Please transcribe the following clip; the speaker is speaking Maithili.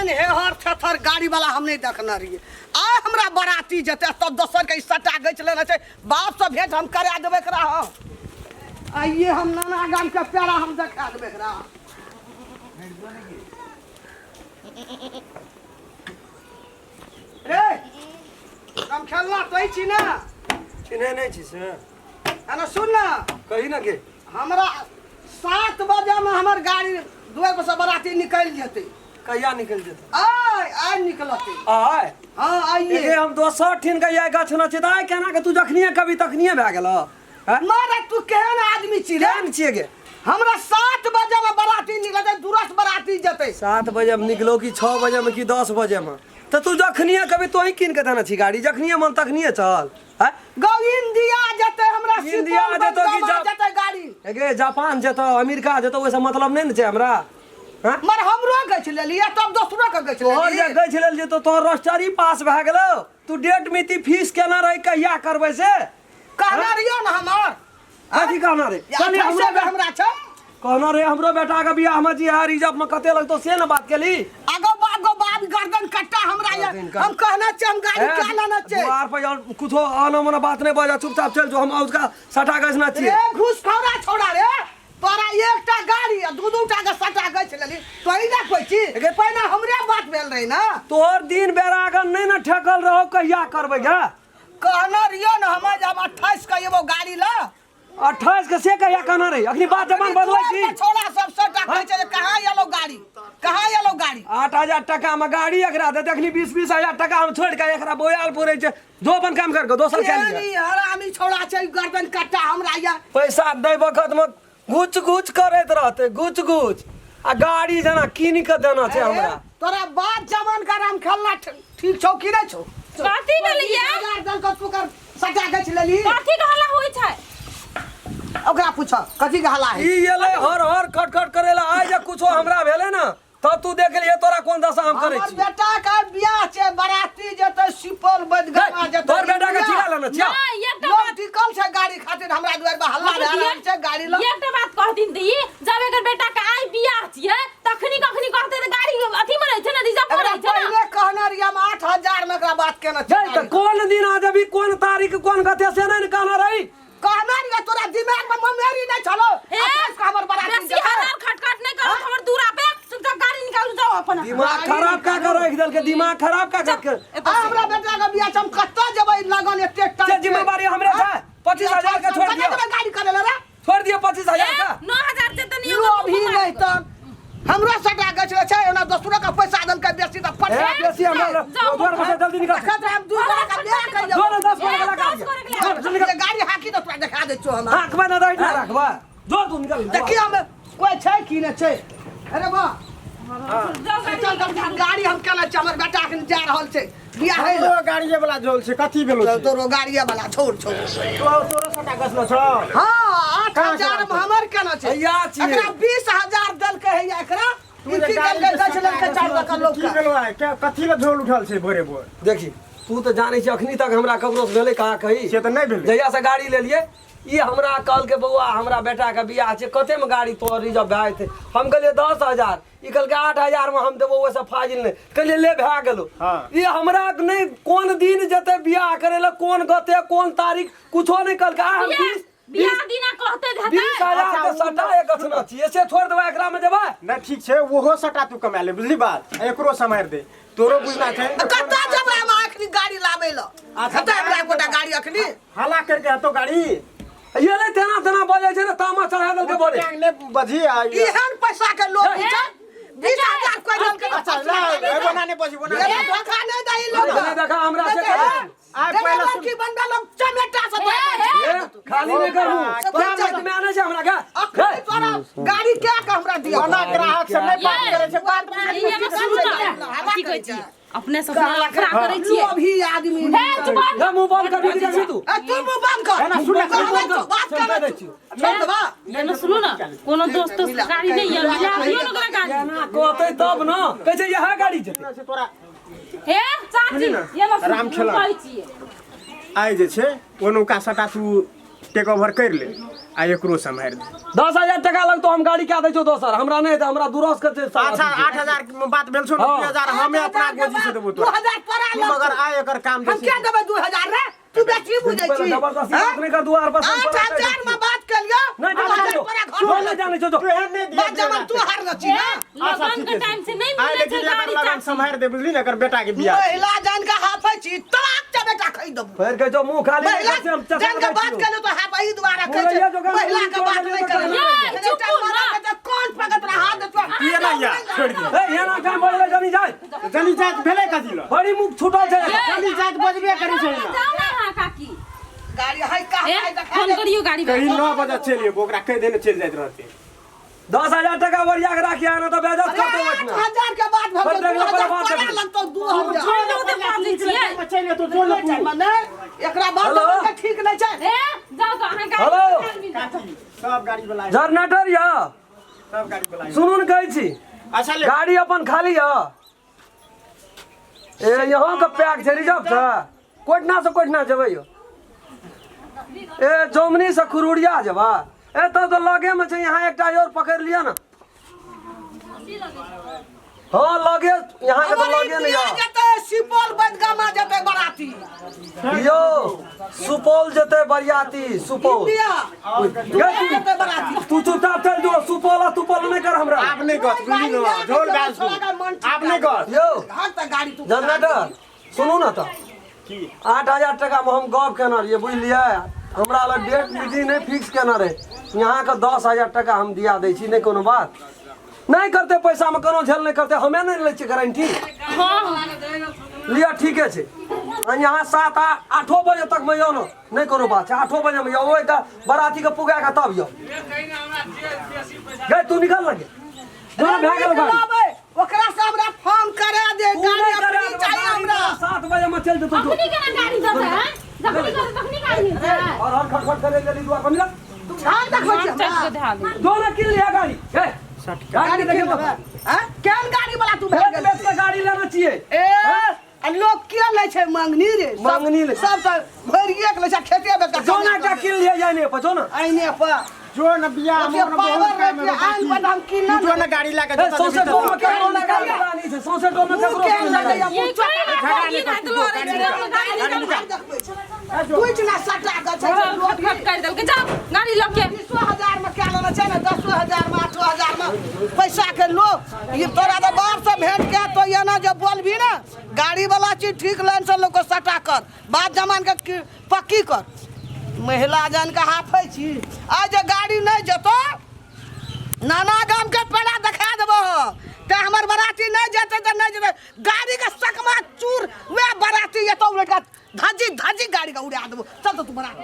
एहन हेहर थेथर गाड़ी वाला हम नहीं देखने रहिए। आइ हमरा बराती जेतै तब दोसर के ई सटा गैछ लेने छै। बाप से भेंट हम करा देबै एकरा। हम आइए हम नाना गाम के प्यारा हम देखा देबै एकरा। रे हम खेलना तो छी ना। चिन्है नहि छी से? एना सुन ना। कही ना के। हमरा 7 बजे में हमर गाड़ी दुआर पर से बराती निकलि जेतै। कहिया निकलि जेतै? आइ आइ निकलतै। आइ? हाँ, आइए। एगे हम दोसर ठिन के आइ गाछ न छी तऽ आइ केना के तू जखनिए कभी तखनिए भए गेल? हैं? मारे तू केहन आदमी छी रे? केहन छियै गे? हमरा 7 बजे में बराती निकलतै, दूरस बराती जेतै। 7 बजे में निकलो कि 6 बजे में कि 10 बजे में? तऽ तू जखनिए कभी तोही कीन के देने छी गाड़ी, जखनिए मन तखनिए चल। हैं? गौ इंडिया जेतै हमरा, इंडिया सुपौल जेतौ कि बदगामा जेतै गाड़ी। एगे जापान जेतौ, अमेरिका जेतौ, ओहिसँ मतलब नहि ने छै हमरा। हैं? मर हमरो गछि लेलियै तब दोसरो के गछि तोहर जे लेलियै। गछि लेल जेतौ, तोहर रजिस्ट्री पास भए गेलौ, तू डेट मिति फीस केना रहै, कहिया करबै से कहने रहियो ने हमर। कथी कहना रे? या कहली अठाइसे हमरो के हमरा छै। कहना रे हमरो बेटा के बियाह में जी है रिजर्व में कते लगतो से ने बात केली। आगो बाप गो बाप गर्दन कट्टा हमरा ये। गर्दन कट्टा। हम कहना छै हम गाड़ी क्या लेना छै। द्वार पर यार कुछो आना मना बात नहीं बजा, चुपचाप चल जो हम उसका सटा गछ ना छिए। रे घूसखोरा छोड़ा रे, तोरा एकटा गाड़ी आ दू दू टा के सटा गछ लेली तोही ना कोइ छी। पहिने हमरे बात भेल रहे ना। तोहर दिन बेरागन नहीं ना ठेकल रहो, कहिया करबै गे? कहना रहियो ना हम जे हम 28 के एगो गाड़ी ल। 28 के से कहिया कहना रही? अखनी बात जबान बदलै छी। छोड़ा सब सटा कहै छै जे कहाँ एलो गाड़ी, कहाँ एलो गाड़ी। 8000 टका में गाड़ी एकरा दे, अखनी 20-20 हजार टका हम छोड़ के एकरा बोयाल पुरै छै। जो अपन काम कर के दोसर के लिए। ई हरामी छोड़ा छै गर्दन कट्टा हमरा या। पैसा दै वखत में घुच घुच करैत रहते, घुच घुच। आ गाड़ी जना कीन के देना छै हमरा। तोरा बात जवान का राम खेलना ठीक छौ कि नहीं छौ? कथी भेलैया? हजार दल के तू कर सटा गछ लेली। कथी के हल्ला होइ छै? ओकरा पूछ कथी के हल्ला है। ई एलै हर हर खट खट करेला। आइ जे कुछो हमरा भेलै ना तब तू देख लिहे तोरा कोन दशा हम करै हमर छी। बेटा के बियाह छै, बराती जेतै सुपौल बदगामा जेतै। तोहर बेटा के ठिका लेने छियै? नहि, एकटा लोग बात टिकल छै गाड़ी खातिर हमरा दुआर पर हल्ला भए रहल छै गाड़ी लग। एकटा बात कह दिन दी, जब एकर बेटा के आइ बियाह छियै तखनी कखनी कहतै तऽ गाड़ी अथी में रहै छै ने, रिजर्व में एकरा रहै छै ने। पहिले कहने रहियै हम 8000 में एकरा बात केने जै छियै। तऽ कोन दिन आ जेबी, कोन तारीख कोन गते से नहि ने कहने रही। कहने रहियै तोरा दिमाग में ममेरी नहि छलो। हे, 28 के हमर बराती बेसी जेतै। हल्ला खटखट नहि करू हमर दूरा पे, चुपचाप गाड़ी निकालू जाओ अपन। दिमाग खराब का कर रख देलकै, दिमाग खराब का कर के। आ हमरा बेटा के बियाह छै, हम कतऽ जेबै लगन एते टाइम से छै? जिम्मेवारी हमरे छै। 25,000 के छोड़ कतऽ दियौ। जेबै गाड़ी करे ले रे? छोड़ दियौ 25,000 के। 9000 से तऽ लो अभी नहीं तऽ हमरो सटा गछ छै, ओना दोसरो के पैसा देलकै बेसी तऽ फट। ए, बेसी हमरा जाओ। द्वार पर से जल्दी निकल। देखत रहे हम दू गोरा के बियाह करियौ। दो ने 10 गोरा के लगा दस दियौ। गोरा के लगा जो, जल्दी निकल। गाड़ी हाकी तऽ तोरा देखा दै छियौ हम। राखबै ना दैठ ना राखबै। जो तू निकल। देखियौ हम कोइ छै कि नहि छै। अरे वाह, चल चल गाड़ी हम केना छै, हमर बेटा अखन जा रहल छै बियाह है। हमरो गाड़िए वाला झोल छै, कथी भेलो छै? तोरो गाड़िए वाला छोड़ छौ। तोरो सटा गछलो छौ? हाँ, 8000 में हमर केना छै? हैया छियै। एकरा 20,000 देलकै हैया एकरा। तू ई जे की गाड़ी देलकै के गछ सटा लेलकै 4 गछलो टका छै, लोक की के। भेलो है? कथी ले झोल उठल छै भोरे भोर? देखी तू तऽ जानै छी अखनी तक हमरा ककरो से भेलै कहाँ कही। से तऽ नहि भेलै। जहिया से गाड़ी लेलियै ई हमरा कहलकै बौआ हमरा बेटा के बियाह छै, कते में गाड़ी तोहर रिजर्व भए जेतै? हम कहलियै 10,000। ई कहलकै 8000 में हम देबौ, ओहिसँ फाजिल नहि। कहलियै ले भए गेलौ। हाँ। ई हमरा नहि कोन दिन जेतै बियाह करै लए, कोन गते कोन तारीख कुछो नहि कहलकै। आइ हम बियाह दिना कहते हेतै। 20,000 के अच्छा, सटा एक गछना छियै से छोड़ि देबै, एकरा में जेबै? नहि ठीक छै, ओहो सटा तू कमा ले, बुझली बात, एकरो सम्हारि दे, तोरो बुझना छै। कतऽ जेबै हम अखनी गाड़ी लाबै लए? अच्छा, हेतै हमरा एकोटा गाड़ी अखनी? हल्ला करके हेतौ गाड़ी। ये नहि तेना तेना बजै छै ने, तामा चढ़ा देलकै बोरे। टांग नहि बजी आ ई। एहन पैसा के लोभ छै, 20,000 कोइ देलकै तऽ अच्छा, ले, ए, बोना नहि बजी, बोना ये नहि। धोखा नहि दही लोग। नहि देखा हमरा से कहे। आइ पहिले सुन। लड़की बनबे लोग चमेटा से हे, हे। ए, खाली नहि करबू। से तोरा बच्चा मत में आनै छै हमरा गे। अखनी तोरा गाड़ी के के हमरा दिया। ओना ग्राहक से नहि बात करै छै, बात ई एमे सुनू ने, की कहै छी अपने सब लफड़ा करै छियै। अभी आदमी हे, चुप कर। जा मुंह बंद कर, निकल छी तू। ए, तू मुंह बंद कर। एना सुन ले, कहबै मुंह बंद तो कर। बात चल, करै दे छी। छियौ। छोड़ देबा। एने सुनू ने, कोनो दोस्त दोस्त गाड़ी नहि यऽ, मिला दियौ ने ओकरा गाड़ी। एना कहतै तब न कहै छै इएह गाड़ी जेतै। छै तोरा। हे चाची, सुनही ने, एने सुनू, राम खेला। कहै छियै। आइ जे छै ओनुका सटा तू टेक ओवर कर ले आ एकरो सम्हारि दे। 10,000 टका लगतो, हम गाड़ी क्या दै छौ दोसर, हमरा नहि हेतै, हमरा दूरस के छै सारा अच्छा चीज। 8,000 के बात भेल छौ ने? हाँ। 2,000 हमे अपना गोजी से देबो तोरा। 2,000 तोरा तू लगतौ। मगर आय एकर काम हम क्या देबै 2,000 रे? तू बेसी बुझै छी। जबरदस्ती हैं? बात नहि कर, दुआर पर 8,000 में बात केलियो, नहि आठ जानै हजार छौ, तोरा घर जो में नहि जानै छौ, जो। तू एहन नहि दिया बात जमन तू हार छी ना। अच्छा, लगन ठीके के छै। टाइम से नहीं आय मिले लेकिन छै एकर गाड़ी लगन चाची। सम्हारि दे, बुझली ने, एकर बेटा के बियाह छै। महिला जान के हाफै छी, तलाक के बेटा खै देबो। फेर कहै छौ मुँह खाली महिला नहि करै छै, हम चचा जान के दै बात छियौ। केलियो तो हाफै दुआरा कहै मुरैया छै, जोगान महिला के बात मुरैया नहि करै। जोगान। ये, चुप ना। कोन पगत रहा देतो? तू एना या छोड़ि दे। ए, एना काम बजलै जनी जाय। जनी जात भेलै कथी ल? बड़ी मुख छूटल छै। जनी जात बजबे करै छै ना। जाओ ना हाँ काकी। गाड़ी है कहाँ ए है देखा फोन दे। करियो गाड़ी कहीं वाला। 9 बजे चलि एबो, ओकरा कहि देने चलि जाइत रहतै। 10,000 टका ओरिया के राखिया ना तऽ बेइज्जत अरे करतौ आठ ओहिठिना। हजार के बात भऽ पर गेल, देख दू ले, हजार पर बात तोरा देख ले। लगतौ, 2,000। छोड़ दो तऽ बाजै छियै। चलि एतौ जो ने तू। मने एकरा बात हेलो। के ठीक नहि छै। ए जाओ तो अहाँ गाड़ी हेलो। निकाल मिल। काकी, सब गाड़ी वाला आबि- जनरेटर यऽ। सब गाड़ी वाला आबि- सुनू ने कहै छी। अच्छा ले। गाड़ी अपन खाली यऽ। ए यहाँ के पैक छै, रिजर्व छै। कोटना से कोटना जेबै यौ? ए जमुनी से खुरुड़िया जेबै? ए तब तऽ लगे में छै, यहाँ एकटा और पकड़ लिअ ने। हाँ लगे, यहाँ के तऽ लगे ने यऽ। जेतै सुपौल बदगामा जेतै बराती। यौ सुपौल जेतै बरियाती सुपौल। इंडिया गे तू जेतै बराती। तू चुपचाप चल जो सुपौल आ तुपौल नहि कर हमरा। आब नहि गछ बुझली ने, झोल गाल तू आब नहि गछ। यौ घर तऽ गाड़ी तू जनरेटर सुनू ने तऽ की? 8,000 टकामे हम गप केने रहियै बुझलियै, हमरा लग डेट मिति नहि फिक्स केने रहै। यहाँके 10,000 टका हम दिया दै छी, नहि कोनो बात नहि करतै, पैसामे कोनो झेल नहि करतै, हमे नहि लै छियै गारंटी। लिअ ठीके छै। आ यहाँ 7 आठो बजे तकमे यौ ने, नहि कोनो बात छै, 8 बजेमे यौ ओहि बरातीके पुगा कऽ तब यौ। गै तू निकल लगे जो ने, भए गेल गाड़ी। निकलाबै, ओकरा से हमरा फोन करा दे। तू गाड़ी नहि करा अपनी देबो, चाहिए गाड़ी हमरा। तोरा 7 बजे में चलि जेतौ। अखनी केना गाड़ी देतै हैं? जखनी करतै तखनी गाड़ी हेतै। और और खटखट करे गेली दुआर पर मिला। झाड़ देखबै छी चट के हमरा। ध्यान दे। दो ने किन लिया गाड़ी हे गाड़ी गाड़ी देखिए किन लेबै? हैं? केहन गाड़ी वाला तू भए बेच गेल? बेच के गाड़ी लेना चाहिए। ए आ लोग किया लै छै मंगनी रे? मंगनी लै छै। सब तऽ भरिए के लै छै, खेते बेच के। जो ना क्या किन लिया जाए नहीं पर जो ना। आइने पर जो न बियाह ओते मोर पावर बहुत काम रहते, आइन पर हम किन तू जो न गाड़ी लए के ए जतऽ सौंसे जेबही टोल में ततऽ। केकरो नहि गाड़ी लानी छै, सौंसे टोल में केकरो केहन नहि गाड़ी। लगैया ये मुँह कोई झगड़ा बात नहि नहीं कर, रात लड़ै गाड़ी छै, निकाल, गाड़ी गाड़ी निकाल। निकाल। कुछ ना सटा के छै खट खट कर देलकै, जाओ गाड़ी लऽ के। 20,000 में क्या लेना छै ने, 10,000 में 8,000 में पैसा के लो। ये तोरा तो बाप से भेंट के तो ये ना जब बोलबी ना गाड़ी वाला चीज ठीक लाइन से लोग को सटा कर बात जमान के पक्की कर। महिला जान के हाफै छी आ जे गाड़ी नहीं जेतो नाना गाम के पेड़ा देखा देबो ते हमर बराती नहीं जेते तऽ नहीं जेते, गाड़ी के सकमा चूर वह बराती एतो उलट के धजी धजी गाड़ी के उड़ा देबो। चल तो तू बराती।